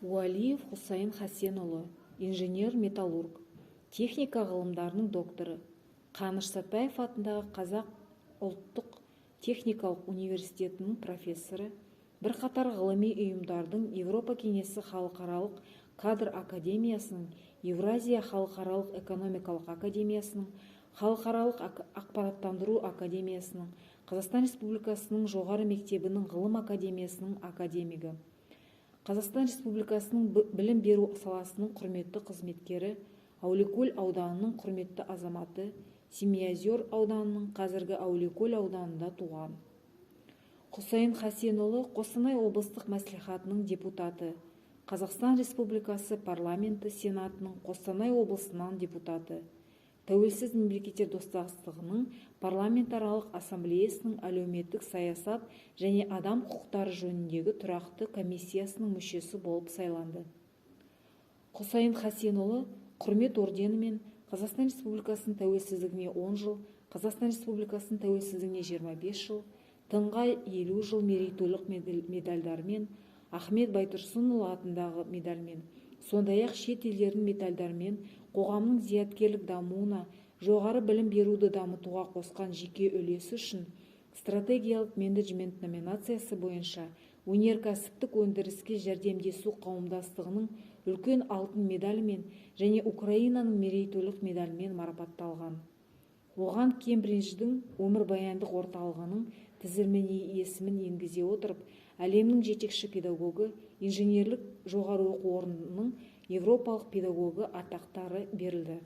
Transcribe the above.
Уәлиев Хұсайын Хасенұлы, инженер-металлург, техника ғылымдарының докторы, Қаныш Сәтбаев атындағы Қазақ ұлттық техникалық университетінің профессоры, бірқатар ғылыми ұйымдардың, Еуропа Кеңесі халықаралық кадр академиясының, Еуразия халықаралық экономикалық академиясының, Халықаралық ақпараттандыру академиясының, Қазақстан Республикасының жоғары мектебінің ғылым академиясының академигі, Қазақстан Республикасының білім беру саласының құрметті қызметкері, Әулиекөл ауданының құрметті азаматы. Семиозер ауданының, қазіргі Әулиекөл ауданында туған. Құсайын Хасенұлы Қостанай облыстық мәслихатының депутаты, Қазақстан Республикасы Парламенті Сенатының Қостанай облысынан депутаты, Тәуелсіз Мемлекеттер Достастығының Парламентаралық ассамблеясының әлеуметтік саясат және адам құқықтары жөніндегі тұрақты комиссиясының мүшесі болып сайланды. Құсайын Хасенұлы Құрмет орденімен, Қазақстан Республикасының тәуелсіздігіне 10 жыл, Қазақстан Республикасының тәуелсіздігіне 25 жыл, ТЫҢға 50 жыл мерейтойлық медальдарымен, Ахмет Байтұрсынұлы атындағы медальмен, сондай-ақ шет елдердің медальдарымен, қоғамның зияткерлік дамуына, жоғары білім беруді дамытуға қосқан жеке үлесі үшін «Стратегиялық менеджмент» номинациясы бойынша Өнеркәсіптік өндіріске жәрдемдесу қауымдастығының үлкен алтын медалімен және Украинаның мерейтойлық медалімен марапатталған. Оған Кембридждің өмірбаяндық орталығының тізіміне есімін енгізе отырып, әлемнің жетекші педагогы, инженерлік жоғары оқу орнының Еуропалық педагогы атақтары берілді.